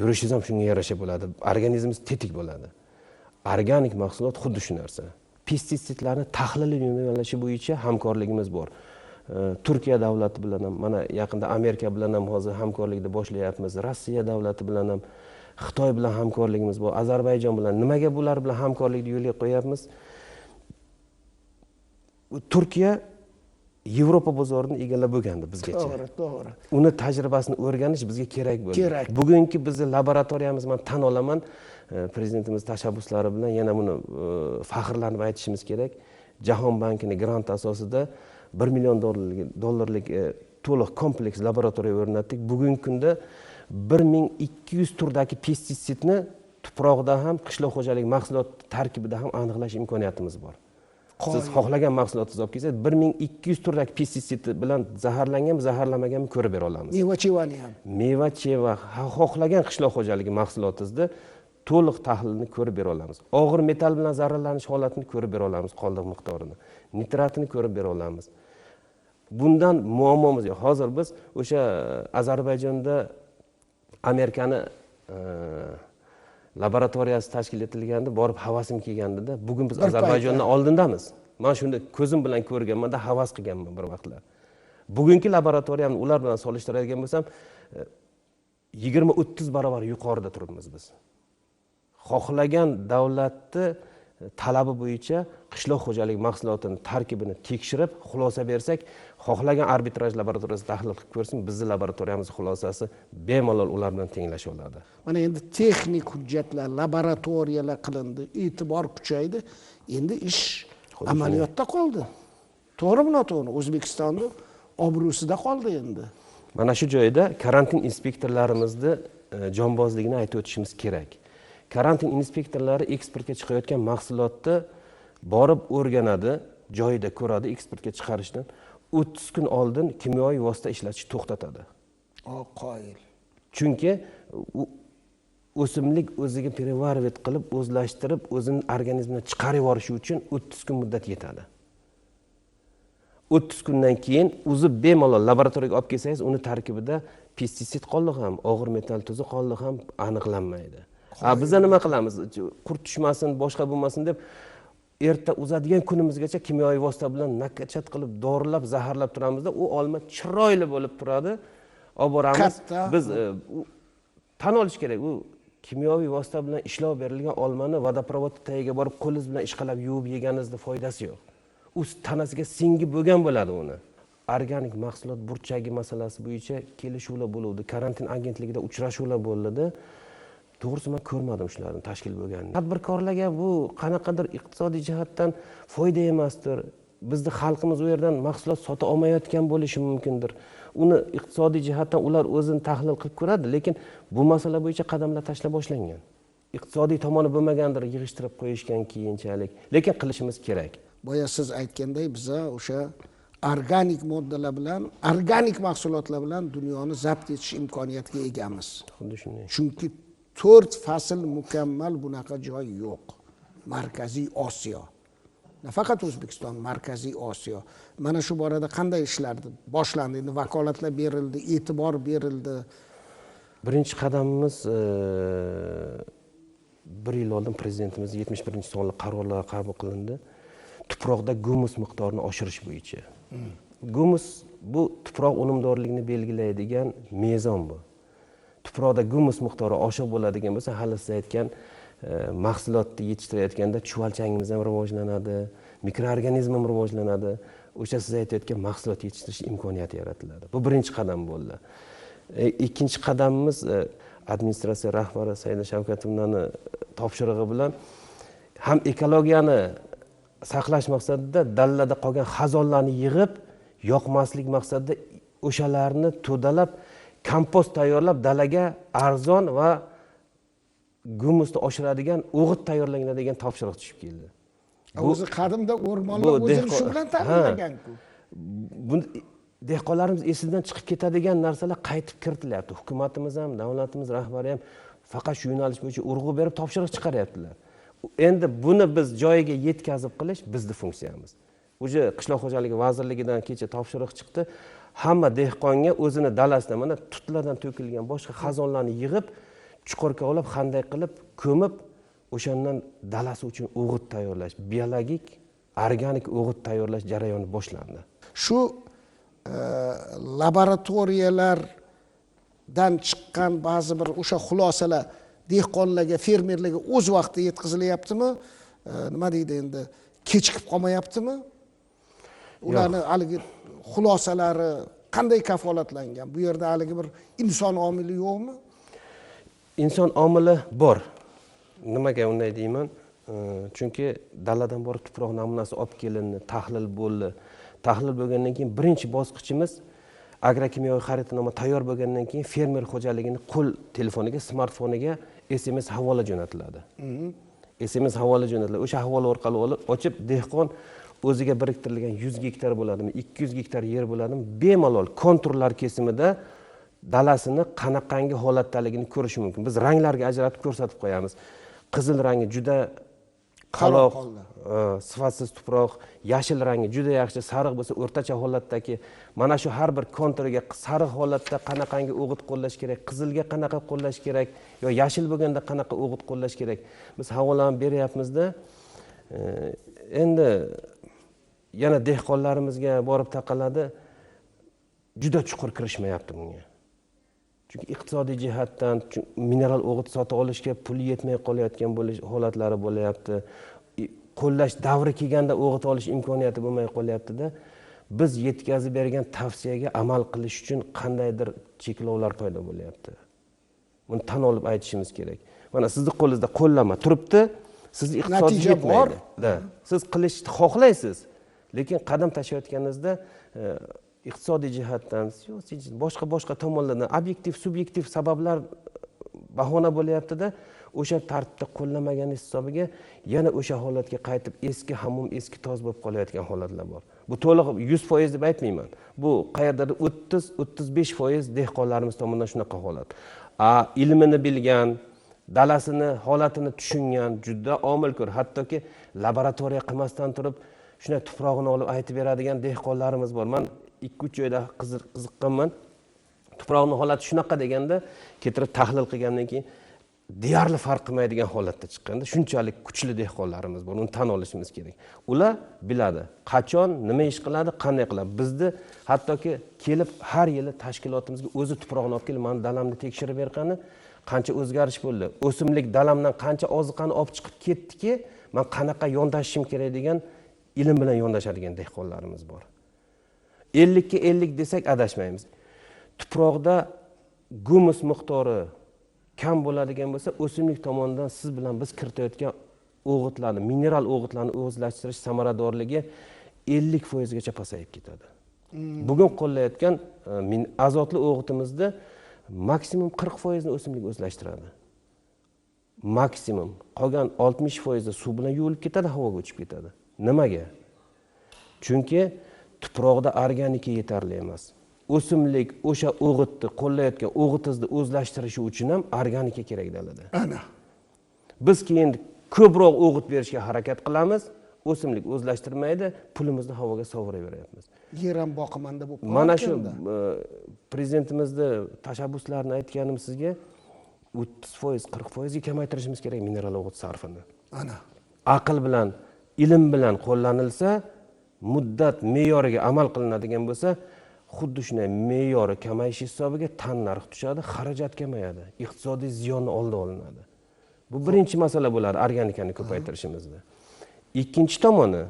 yurishingiz ham shunga yarasha bo'ladi. Organizmingiz tetik bo'ladi. Organik mahsulot xuddi shu narsa. Pestitsidlarni tahlili yo'nalishi bo'yicha hamkorligimiz bor. Turkiya davlati bilan ham, mana yaqinda Amerika bilan ham hozir hamkorlikni boshlayapmiz, Rossiya davlati bilan ham, Xitoy bilan hamkorligimiz bor, Ozarbayjon bilan. Nimaga bular bilan hamkorlikni yo'lga qo'yapmiz? Turkiya Yevropa bozorini egallab bo'lgandi bizgacha. To'g'ri, to'g'ri. Uni tajribasini o'rganish bizga kerak bo'ldi. Kerak. Bugungi bizni laboratoriyamiz, men tan olaman, prezidentimiz tashabbuslari bilan yana buni faxrlanib aytishimiz kerak. Jahon bankining grant asosida 1 million dollarlik to'liq kompleks laboratoriya o'rnatdik. Bugungi kunda 1200 turdagi pestitsidni tuproqda ham, qishloq xo'jalik mahsulot tarkibida ham aniqlash imkoniyatimiz bor. Siz xohlagan mahsulotingizni olib kelsangiz, 1200 turdagi pestitsid bilan zaharlanganmi, zaharlamaganmi ko'rib bera olamiz. Meva-chevani ham. Meva-cheva, xohlagan qishloq xo'jaligi mahsulotingizni to'liq tahlilini ko'rib bera olamiz. Og'ir metall bilan zararlanish holatini ko'rib bera olamiz, qoldiq miqdorini, nitratini ko'rib bera olamiz. Bundan muammomiz yo'q. Hozir biz o'sha Ozarbayjonda Amerikani laboratoriyasi tashkil etilganda borib havasim kelgandida, bugun biz Ozarbayjondan oldindamiz. Men shuni ko'zim bilan ko'rganman-da, havas qilganman bir vaqtlar. Bugungi laboratoriyani ular bilan solishtiradigan bo'lsam, 20-30 barobar yuqorida turibmiz biz. Xohlagan davlatni talabi bo'yicha qishloq xo'jalik mahsulotini tarkibini tekshirib, xulosa bersak, xohlagan arbitraj laboratoriyasi tahlil qilib ko'rsin, bizning laboratoriyamiz xulosasi bemalol ular bilan tenglasha oladi. Mana endi texnik hujjatlar, laboratoriyalar qilindi, e'tibor kuchaydi. Endi ish amaliyotda qoldi. To'g'rimi, noto'g'ri? O'zbekistonning obro'sida qoldi endi. Mana shu joyda karantin inspektorlarimizni jonbozligini aytib o'tishimiz kerak. Karantin inspektorlari eksportga chiqayotgan mahsulotni borib o'rganadi, joyida ko'radi, eksportga chiqarishdan 30 kun oldin kimyoviy vosita ishlatishni to'xtatadi. Qoyil. Chunki o'simlik o'ziga переваривать qilib, o'zlashtirib, o'zini organizmidan chiqarib yuborishi uchun 30 kun muddat yetadi. 30 kundan keyin o'zi bemalol laboratoriyaga olib kelsangiz, uni tarkibida pestitsid qoldig'i ham, og'ir metall tuzi qoldig'i ham aniqlanmaydi. Biza nima qilamiz? Qurt tushmasin, boshqa bo'lmasin deb erta uzadigan kunimizgacha kimyoviy vosita bilan nakachat qilib, dorilab, zaharlab turamizda, u olma chiroyli bo'lib turadi. Olib boramiz. Biz tan olish kerak, u kimyoviy vosita bilan ishlov berilgan olmani vodoprovod tagiga borib qo'lingiz bilan ishqalab yuvib yeganingizda foydasi yo'q. U tanasiga singib bo'lgan bo'ladi uni. Organik mahsulot burchagi masalasi bo'yicha kelishuvlar bo'luvdi, karantin agentligida uchrashuvlar bo'ldi. To'g'risi men ko'rmadim shularni tashkil bo'lganini. Tadbirkorlarga bu qanaqadir iqtisodiy jihatdan foyda emasdir. Bizni xalqimiz u yerdan mahsulot sota olmayotgan bo'lishi mumkindir. Uni iqtisodiy jihatdan ular o'zini tahlil qilib ko'radi, lekin bu masala bo'yicha qadamlar tashlab boshlangan. Iqtisodiy tomoni bo'lmagandir, yig'ishtirib qo'yishgan keyinchalik, lekin qilishimiz kerak. Boya siz aytganday, biza o'sha organik moddalar bilan, organik mahsulotlar bilan dunyoni zabt etish imkoniyatiga egamiz. Xuddi shunday. Chunki 4 fasl mukammal bunaqa joy yo'q. Markaziy Osiyo. Nafaqat O'zbekiston, Markaziy Osiyo. Mana shu borada qanday ishlar boshlandi? Endi vakolatlar berildi, e'tibor berildi. Birinchi qadamimiz bir yil oldin prezidentimiz 71-sonli qarorlar qabul qilindi. Tuproqda gumus miqdorini oshirish bo'yicha. Gumus bu tuproq unumdorligini belgilaydigan mezon bu. Tuproqda gumus miqdori oshiq bo'ladigan bo'lsa, hali siz aytgan mahsulotni yetishtirayotganda chuvalchangimiz ham rivojlanadi, mikroorganizm ham rivojlanadi. O'sha siz aytayotgan mahsulot yetishtirish imkoniyati yaratiladi. Bu birinchi qadam bo'ldi. Ikkinchi qadamimiz administratsiya rahbari Saida Shavkatovnani topshirig'i bilan ham ekologiyani saqlash maqsadida dalada qolgan xazonlarni yig'ib, yoqmaslik maqsadida o'shalarni to'dalab kompost tayyorlab dalaga arzon va gumusni oshiradigan o'g'it tayyorlanglar degan topshiriq tushib keldi. O'zi qadimda o'rmonlar o'zini shu bilan ta'minlagan-ku. Buni dehqonlarimiz esidan chiqib ketadigan narsalar qaytib kiritilyapti. Hukumatimiz ham, davlatimiz rahbari ham faqat shu yo'nalish bo'yicha urg'u berib topshiriq chiqaryaptilar. Endi buni biz joyiga yetkazib qilish bizning funksiyamiz. O'sha Qishloq xo'jaligi vazirligidan kecha topshiriq chiqdi. Hamma dehqonga o'zini dalasida mana tutlardan to'kilgan boshqa xazonlarni yig'ib, chuqur kovlab, xanday qilib, ko'mib, o'shandan dalasi uchun o'g'it tayyorlash, biologik, organik o'g'it tayyorlash jarayoni boshlandi. Shu Laboratoriyalardan chiqqan ba'zi bir o'sha xulosalar dehqonlarga, fermerlarga o'z vaqtida yetkazilyaptimi? Nima deydi endi, kechikib qolmayaptimi? Ularni haligi xulosalari qanday kafolatlangan? Bu yerda haligi bir inson omili yo'qmi? Inson omili bor. Nimaga unday deyman? Chunki daladan borib tuproq namunasi olib kelindi, tahlil bo'ldi. Tahlil bo'lgandan keyin birinchi bosqichimiz agrokimyoviy xaritanoma tayyor bo'lgandan keyin fermer xo'jaligini qo'l telefoniga, smartfoniga SMS havola jo'natiladi. SMS havola jo'natiladi. O'sha havola orqali olib ochib dehqon o'ziga biriktirilgan 100 gektar bo'ladimi, 200 gektar yer bo'ladimi, bemalol konturlar kesimida dalasini qanaqangi holatdaligini ko'rishi mumkin. Biz ranglarga ajratib ko'rsatib qo'yamiz. Qizil rangi juda qaloq, sifatsiz tuproq, yashil rangi juda yaxshi, sariq bo'lsa o'rtacha holatdagi. Mana shu har bir konturga sariq holatda qanaqangi o'g'it qo'llash kerak, qizilga qanaqa qo'llash kerak, yo yashil bo'lganda qanaqa o'g'it qo'llash kerak. Biz havolani beryapmizda. Endi yana dehqonlarimizga borib taqaladi, juda chuqur kirishmayapti bunga. Chunki iqtisodiy jihatdan mineral o'g'it sotib olishga pul yetmay qolayotgan bo'lish holatlari bo'lyapti. Qo'llash davri kelganda o'g'it olish imkoniyati bo'lmay qolyapti-da. Biz yetkazib bergan tavsiyaga amal qilish uchun qandaydir cheklovlar paydo bo'lyapti. Buni tan olib aytishimiz kerak. Mana sizni qo'lingizda qo'llanma turibdi, sizni iqtisodiy yetmaydi. Da. Siz qilishni xohlaysiz, lekin qadam tashlayotganingizda iqtisodiy jihatdan, siyosiy, boshqa tomonlardan obyektiv, subyektiv sabablar bahona bo'lyapti-da, o'sha tartibda qo'llamaganingiz hisobiga yana o'sha holatga qaytib eski hammom, eski toz bo'lib qolayotgan holatlar bor. Bu to'liq 100% deb aytmayman. Bu qayerdadir 30-35% dehqonlarimiz tomonidan shunaqa holat. Ilmini bilgan, dalasini, holatini tushungan, juda omilko'r, hattoki laboratoriya qilmasdan turib shunday tuprog'ini olib aytib beradigan dehqonlarimiz bor. Men 2-3 joyda qiziqqanman. Tuproqning holati shunaqa deganda keltirib tahlil qilgandan keyin deyarli farq qilmaydigan holatda chiqqanda shunchalik kuchli dehqonlarimiz bor, uni tan olishimiz kerak. Ular biladi, qachon nima ish qiladi, qanday qiladi. Bizni hattoki kelib har yili tashkilotimizga o'zi tuproqni olib kelib, meni dalamni tekshirib bergani, qancha o'zgarish bo'ldi, o'simlik dalamdan qancha oziqani olib chiqib ketdiki, men qanaqa yondashishim kerak degan ilm bilan yondashadigan dehqonlarimiz bor. 50ga 50 desak adashmaymiz. Tuproqda gumus miqdori kam bo'ladigan bo'lsa, o'simlik tomonidan siz bilan biz kiritayotgan o'g'itlarni, mineral o'g'itlarni o'zlashtirish samaradorligi 50% gacha pasayib ketadi. Bugun qo'llayotgan azotli o'g'itimizda maksimum 40% ni o'simlik o'zlashtiradi. Maksimum qolgan 60% suv bilan yuvilib ketadi, havoga uchib ketadi. Nimaga? Chunki tuproqda organika yetarli emas. O'simlik o'sha o'g'itni qo'llayotgan o'g'itizni o'zlashtirishi uchun ham organika kerak dalada. Ana. Biz keyin ko'proq o'g'it berishga harakat qilamiz, o'simlik o'zlashtirmaydi, pulimizni havoga sovuraveryapmiz. Yer ham boqimanda bo'lib qoladi. Mana shu prezidentimizni tashabbuslarini aytganim sizga 30%, 40% ga kamaytirishimiz kerak mineral o'g'it sarfini. Ana. Aql bilan, ilm bilan qo'llanilsa, muddat me'yoriga amal qilinadigan bo'lsa, xuddi shunday me'yori kamayishi hisobiga tan narx tushadi, xarajat kamayadi, iqtisodiy ziyonni oldi olinadi. Bu birinchi masala bo'ladi organikani ko'paytirishimizda. Ikkinchi tomoni,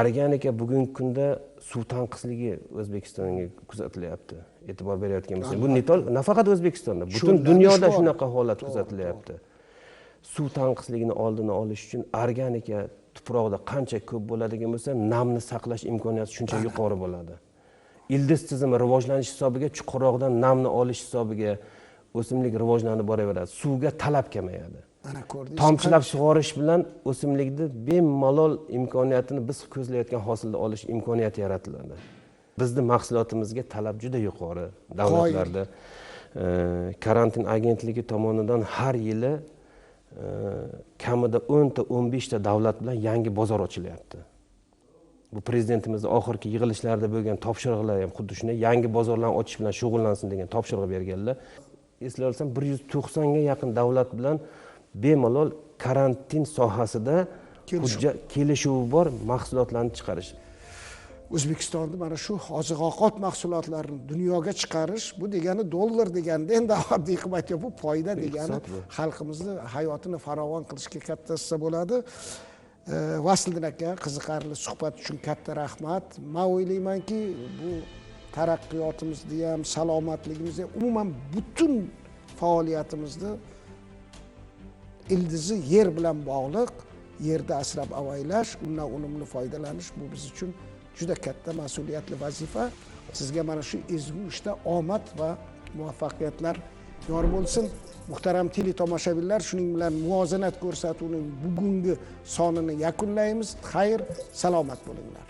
organika bugungi kunda suv tanqisligi O'zbekistonga kuzatilyapti. E'tibor berayotgan bo'lsak, bu nafaqat O'zbekistonda, butun dunyoda shunaqa holat kuzatilyapti. Suv tanqisligini oldini olish uchun organika tuproqda qancha ko'p bo'ladigan bo'lsa, namni saqlash imkoniyati shuncha yuqori bo'ladi. Ildiz tizimi rivojlanish hisobiga chuqurroqdan namni olish hisobiga o'simlik rivojlanib boraveradi. Suvga talab kamayadi. Ana ko'rdingiz. Tomchilab sug'orish bilan o'simlikni bemalol imkoniyatini biz ko'zlayotgan hosilni olish imkoniyati yaratiladi. Bizni mahsulotimizga talab juda yuqori davlatlarda. Karantin agentligi tomonidan har yili kamida 10 ta 15 ta davlat bilan yangi bozor ochilyapti. Bu prezidentimizning oxirgi yig'ilishlarida bo'lgan topshiriqlar ham xuddi shunday, yangi bozorlarni ochish bilan shug'ullansin degan topshiriq berganlar. Eslay olsam 190 ga yaqin davlat bilan bemalol karantin sohasida kelishuv bor mahsulotlarni chiqarish. O'zbekistonda mana shu oziq ovqat mahsulotlarini dunyoga chiqarish, bu degani dollar deganda endi oddiy qilib aytyapman, bu foyda degani, xalqimizni hayotini farovon qilishga katta hissa bo'ladi. Vasliddin aka, qiziqarli suhbat uchun katta rahmat. Men o'ylaymanki, bu taraqqiyotimizni ham, salomatligimizni ham, umuman butun faoliyatimizni ildizi yer bilan bog'liq. Yerda asrab avaylash, undan unumli foydalanish bu biz uchun juda katta mas'uliyatli vazifa. Sizga mana shu ezgu ishda omad va muvaffaqiyatlar yor bo'lsin. Muhtaram teletomoshabinlar, shuning bilan Muvozanat ko'rsatuvining bugungi sonini yakunlaymiz. Xayr, salomat bo'linglar.